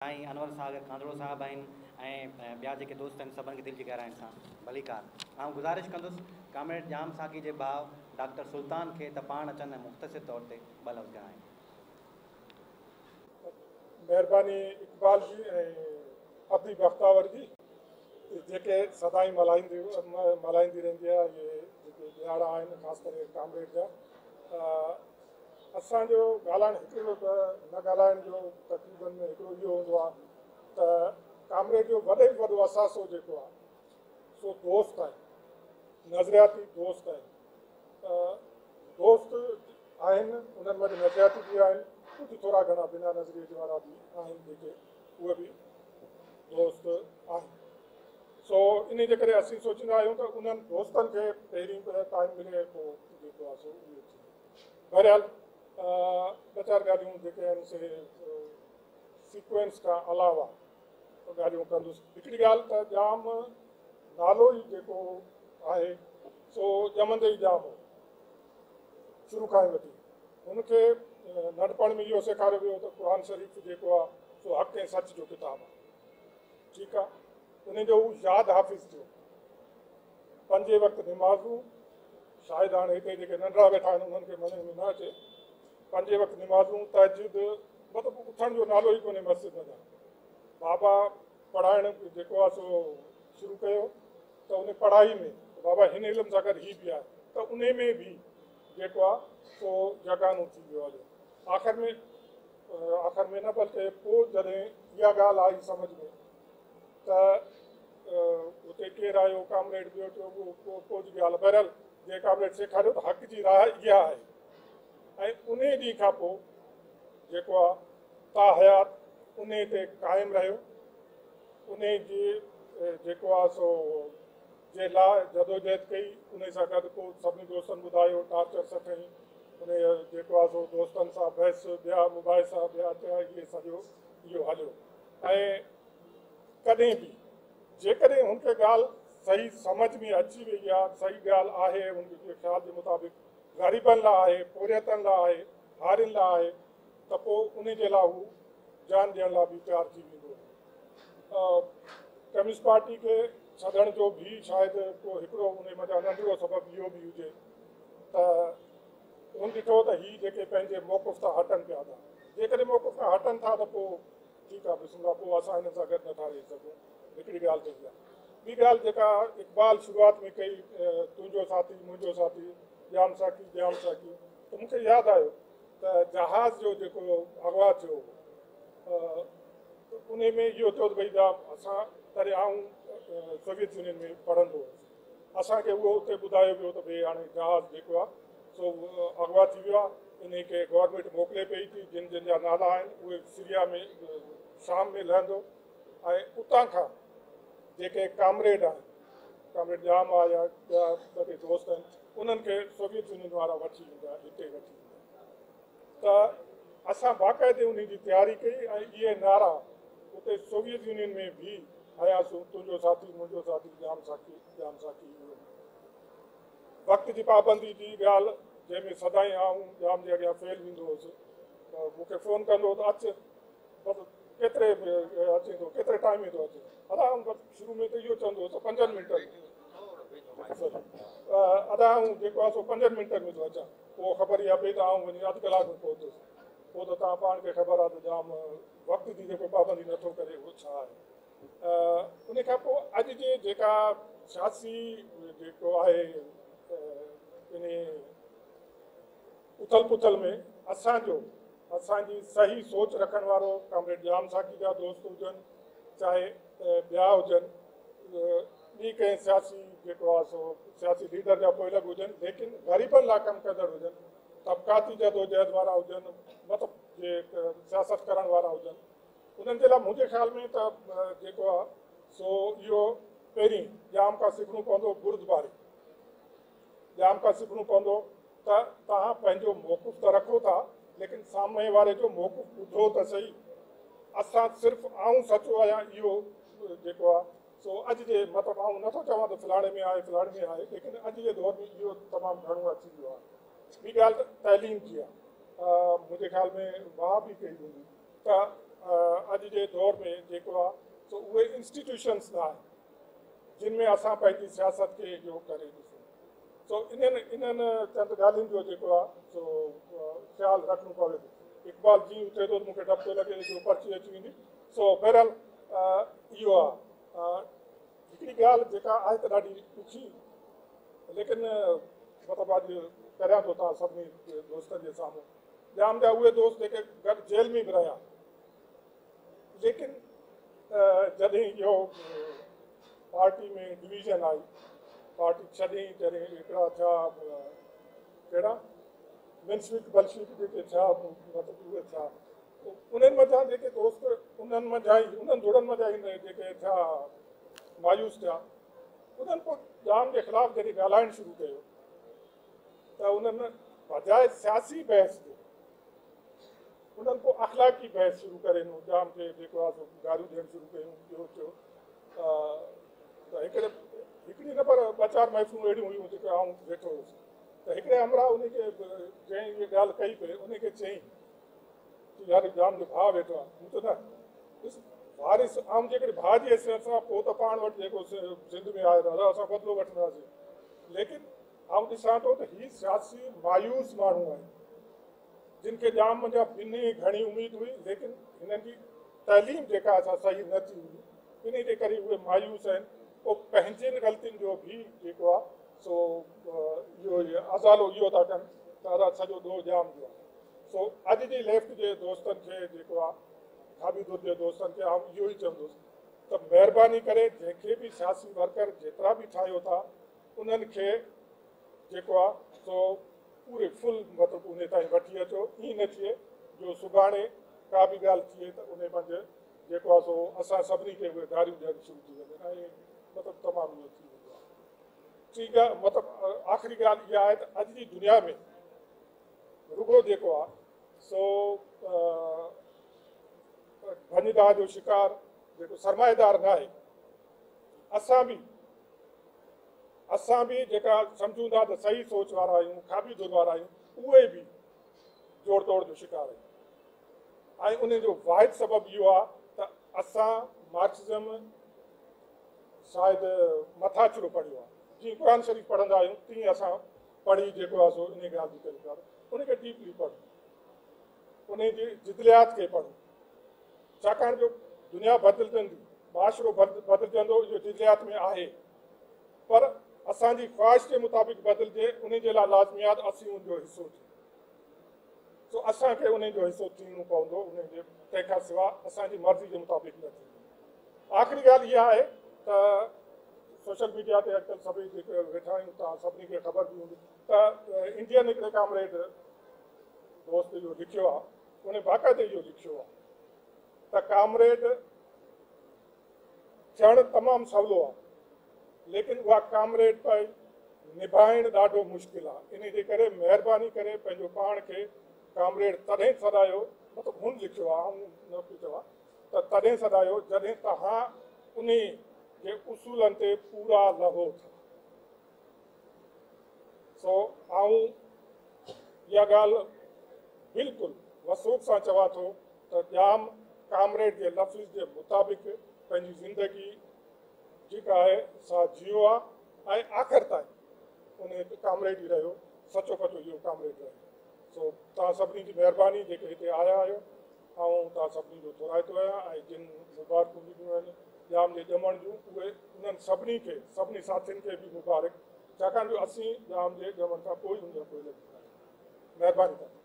سائين انور ساگر ڪانڌڙو صاحب آهن ۽ ٻيا جيڪي دوست آهن سڀن کي دل جي گهراين سان ڀليڪار. آئون گذارش ڪندس ڪامريڊ ڄام ساقي جي ڀاء ڊاڪٽر سلطان کي ته پاڻ اچن ۽ مختصر طور تي ٻه لفظ ڳالهائين. مهرباني اقبال جي ۽ ادي بختاور جي جيڪي سدائين ملهائيندي ملهائيندي رهندي آهي اهي جيڪي ڏهاڙا آهن خاص ڪري ڪامريڊ جا. اسان جو ڳالهائڻ هڪڙو ته نه ڳالهائڻ جو تقريبن ۾ هڪڙو اهو هوندو آهي ته ڪامريڊ جو وڏي ۾ وڏو اثاثو جيڪو آهي سو دوست آهن، نظرياتي دوست آهن. دوست آهن انهن وٽ نظرياتي به آهن، ڪجهه ٿورا گهڻا بنا نظريي جي وارا به آهن جيڪي اهي به دوست آهن. سو ان جي ڪري اسين سوچيندا آهيون ته انهن دوستن کي پهرين ٽائيم ملي پوء جيڪو آهي سو اهو ٿئي. بهرحال ٻه چار ڳالهيون جيڪي آهن سي سيڪوينس کان علاوه ڳالهيون ڪندس. هڪڙي ڳالهه ته ڄام نالو ئي جيڪو آهي سو ڄمندي ئي ڄام هو، شروع کان ئي وٺي هن کي ننڍپڻ ۾ اهو سيکاريو ويو ته قرآن شريف جيڪو آهي سو حق ۽ سچ جو ڪتاب آهي. ٺيڪ آهي، ان جو هو ياد حافظ ٿيو. پنجين وقت نمازون، شايد هاڻي هتي جيڪي ننڍڙا ويٺا آهن انهن کي مڃڻ ۾ نه اچي، پنجين وقت نمازون، تهجد، مطلب اٿڻ جو نالو ئي ڪونهي مسجد منجهان. بابا پڙهائڻ جيڪو آهي سو شروع ڪيو ته ان پڙهائي ۾ بابا هن علم سان گڏ هي به آهي ته ان ۾ به جيڪو آهي سو يگانو ٿي ويو هليو. آخر ۾ آخر ۾ نه بلڪه پوء جڏهن اها ڳالهه آئي سمجهه ۾ ته اتي ڪير آيو ڪامريڊ ٻيو ٽيو پوء پوء جي ڳالهه. بهرحال جنهن ڪامريڊ سيکاريو ته حق جي راهه اها آهي ۽ ان ڏينهن کان پوء جيڪو آهي تا حيات ان تي قائم رهيو. ان جي جيڪو آهي سو جي لاء جدوجهد ڪئي. ان سان گڏ پوء سڀني دوستن ٻڌايو ٽارچر سٺئي ان جيڪو آهي سو دوستن سان بحث ٻيا مباحثا ٻيا ٽيا اهي سڄو اهو هليو. ۽ ڪڏهن به جيڪڏهن هن کي ڳالهه صحيح سمجهه ۾ اچي وئي آهي، صحيح ڳالهه آهي، هن جي خيال جي مطابق غريبن لاء آهي، پورهيتن لاء آهي، هارين لاء آهي، ته پوء ان جي لاء هو جان ڏيڻ لاء به تيار ٿي ويندو هو. ڪميونسٽ پارٽي کي ڇڏڻ جو به شايد ڪو هڪڙو ان منجهان ننڍڙو سبب اهو به هجي ته هن ڏٺو ته هي جيڪي پنهنجي موقف تان هٽن پيا ٿا، جيڪڏهن موقف کان هٽن ٿا ته پوء ٺيڪ آهي، بسم الله، پوء اسان هنن سان گڏ نٿا رهي سگهون. هڪڙي ڳالهه ته اها. ٻي ڳالهه جيڪا اقبال شروعات ۾ ڪئي، تنهنجو ساٿي منهنجو ساٿي ڄام ساقي ڄام ساقي، ته مون کي ياد آيو ته جهاز جو جيڪو اغوا ٿيو هو ته ان ۾ اهو ٿيو ته ڀئي اسان تڏهن آئون سوويت يونين ۾ پڙهندو هوس، اسان کي اهو اتي ٻڌايو ويو ته ڀئي هاڻي جهاز جيڪو آهي سو اغوا ٿي ويو آهي، ان کي گورنمينٽ موڪلي پئي ٿي، جن جن جا نالا آهن اهي سريا ۾ شام ۾ لهندو ۽ اتان کان جيڪي ڪامريڊ آهن، ڪامريڊ ڄام آهي يا ٻيا ٻه ٽي دوست آهن، انهن کي سوويت يونين وارا وٺي ايندا، هتي وٺي ايندا. ته اسان باقاعدي انهي جي تياري ڪئي ۽ اهي نعرا اتي سوويت يونين ۾ به هياسون، تنهنجو ساٿي منهنجو ساٿي ڄام ساقي ڄام ساقي. اهو وقت جي پابندي جي ڳالهه جنهن ۾ سدائين آئون ڄام جي اڳيان فيل ويندو هوس ته مون کي فون ڪندو هو ته اچ، بس ڪيتري اچين ٿو، ڪيتري ٽائيم ۾ ٿو اچين؟ ادا آئون بس شروع ۾ ته اهو چوندو هوس ته 5 منٽن ۾، ادا آئون جيڪو آهي سو 5 منٽن ۾ ٿو اچان. پوء خبر اها پئي ته آئون وڃي اڌ ڪلاڪ ۾ پهتس. پوء ته توهان پاڻ کي خبر آهي ته ڄام وقت جي جيڪو پابندي نٿو ڪري اهو ڇا آهي. ان کان پوء اڄ جي جيڪا سياسي جيڪو آهي ان اٿل پٿل ۾ اسان جو اسان جي صحيح سوچ رکڻ وارو ڪامريڊ ڄام ساقي جا دوست هجن چاهي ٻيا هجن، ٻي ڪنهن سياسي جيڪو آهي سو سياسي ليڊر جا پوئلڳ هجن، ليڪن غريبن لاء ڪم ڪندڙ هجن، طبقاتي جدوجهد وارا هجن، مطلب جي سياست ڪرڻ وارا هجن، انهن جي لاء منهنجي خيال ۾ ته جيڪو آهي سو اهو پهرين ڄام کان سکڻو پوندو بردباري، ڄام کان سکڻو پوندو ته توهان پنهنجو موقف ته رکو ٿا ليڪن سامهون واري جو موقف ٻڌو ته صحيح. اسان صرف آئون سچو آهيان اهو جيڪو آهي سو اڄ جي مطلب آئون نٿو چوان ته فلاڻي ۾ آهي فلاڻي ۾ آهي، ليڪن اڄ جي دور ۾ اهو تمام گهڻو اچي ويو آهي. ٻي ڳالهه ته تعليم جي آهي، منهنجي خيال ۾ واهه به ڪئي هوندي ته اڄ جي دور ۾ جيڪو آهي سو اهي انسٽيٽيوشنس نه آهن جن ۾ اسان پنهنجي سياست کي اهو ڪري ڏسون. سو انهن انهن چند ڳالهين جو جيڪو آهي سو خيال رکڻو پوي ٿو. اقبال جيئن اٿي ٿو ته مون کي ڊپ ٿو لڳي جو پرچي اچي ويندي. سو بهرحال اهو آهي هڪڙي ڳالهه جيڪا آهي ته ڏاڍي ڏکي، ليڪن مطلب اڄ ڪريان ٿو توهان سڀني دوستن جي سامهون. ڄام جا اهي دوست جيڪي گڏ جيل ۾ به رهيا، ليڪن جڏهن اهو پارٽي ۾ ڊويزن آئي، پارٽي ڇڏي، جڏهن هڪڙا ٿيا ڪهڙا منشوڪ بلشوڪ جيڪي ٿيا، مطلب اهي ٿيا، انهن منجهان جيڪي دوست انهن منجهان ئي انهن ڌڙن منجهان ئي جيڪي ٿيا مايوس ٿيا، انهن پوءِ ڄام جي خلاف جڏهن ڳالهائڻ شروع ڪيو ته انهن بجاءِ سياسي بحث جي انهن پوءِ اخلاقي بحث شروع ڪري ڏنو. ڄام کي جيڪو آهي سو گاريون ڏيڻ شروع ڪيون. ٻيو ٿيو ته هڪڙي هڪڙي نه پر ٻه چار محفلون اهڙيون هيون جيڪي آئون ويٺو هئس ته هڪڙي همراهه ان کي جنهن اها ڳالهه ڪئي پئي ان کي چيئين ته يار ڄام جو ڀاءُ ويٺو آهي. مون چيو نه ڏس وارث آئون جيڪڏهن ڀاءُ جي حيثيت سان پوءِ ته پاڻ وٽ جيڪو سنڌ ۾ آهي ته اسان بدلو وٺنداسين، ليڪن آئون ڏسان ٿو ته هي سياسي مايوس ماڻهو آهن جن کي ڄام منجهان ٻنهي گهڻي اميد هئي، ليڪن هنن جي تعليم جيڪا اسان صحيح نه ٿي هئي ان جي ڪري اهي مايوس آهن. پوءِ پنهنجن غلطين جو به جيڪو آهي سو اهو ازالو اهو ٿا ڪن ته ادا سڄو ڏوهه ڄام جو آهي. سو اڄ جي ليفٽ جي دوستن کي جيڪو آهي کاٻي ڌر جي دوستن کي آئون اهو ئي چوندس ته مهرباني ڪري جنهن کي به سياسي ورڪر جيترا به ٺاهيو ٿا انهن کي جيڪو آهي سو پوري فل مطلب ان تائين وٺي اچو. ائين نه ٿئي جو سڀاڻي ڪا به ڳالهه ٿئي ته ان منجهه جيڪو آهي سو اسان سڀني کي اهي گاريون ڏيڻ شروع ٿي وڃن ۽ مطلب تمام اهو ٿي ويندو آهي. ٽين ڳالهه مطلب آخري ڳالهه اها آهي ته اڄ جي دنيا ۾ رڳو جيڪو آهي سو ڀڃدار جو شڪار جيڪو سرمائيدار نه آهي، اسان به جيڪا سمجهون ٿا ته صحيح سوچ وارا آهيون، کاٻي ڌر وارا آهيون، اهي به جوڙ توڙ جو شڪار آهيون. ۽ ان جو واحد سبب اهو آهي ته اسان مارڪسزم شايد مٿاڇرو پڙهيو آهي. جيئن قرآن شريف پڙهندا آهيون تيئن اسان پڙهي جيڪو آهي سو ان ڳالهه جي ڪري پيا ان کي ڊيپلي پڙهون، ان جي جدليات کي پڙهون، ڇاڪاڻ جو دنيا بدلجندي، معاشرو بدلجندو، اهو جدليات ۾ آهي، پر اسان جي خواهش جي مطابق بدلجي ان جي لاءِ لازمي آهي ته اسين ان جو حصو ٿيون. سو اسان کي ان جو حصو ٿيڻو پوندو، ان جي تنهن کان سواءِ اسان جي مرضي جي مطابق نه ٿيندو. آخري ڳالهه اها آهي ته سوشل ميڊيا تي اڄڪلهه سڀئي جيڪي ويٺا آهيون توهان سڀني کي خبر به هوندي ته انڊين هڪڙي ڪامريڊ دوست اهو لکيو آهي، ان باقاعدي اهو لکيو آهي ته ڪامريڊ ٿيڻ تمام سولو آهي، ليڪن اها ڪامريڊ پئي نڀائڻ ڏاڍو مشڪل آهي. ان جي ڪري مهرباني ڪري پنهنجو پاڻ کي ڪامريڊ تڏهن سڏايو، مطلب هن لکيو آهي، آئون نه پيو چوان ته تڏهن سڏايو جڏهن توهان ان جي اصولن تي پورا لهو ٿا. سو آئون اها ڳالهه بلڪل وسوڪ سان چوان ٿو ته ڄام ڪامريڊ جي لفظ جي مطابق پنهنجي زندگي جيڪا آهي سا جيو آهي ۽ آخر تائين ان ڪامريڊ ئي رهيو، سچو پچو اهو ڪامريڊ رهيو. سو توهان سڀني جي مهرباني جيڪي هتي آيا آهيو، ۽ توهان سڀني جو ٿورائتو آهيان ۽ جن مبارڪون ڏنيون آهن ڄام جي ڄمڻ جون، اهي انهن سڀني کي سڀني ساٿين کي به مبارڪ، ڇاڪاڻ جو اسين ڄام جي ڄمڻ کان پوءِ هن جا پوءِ لڳي آهيون. مهرباني توهان.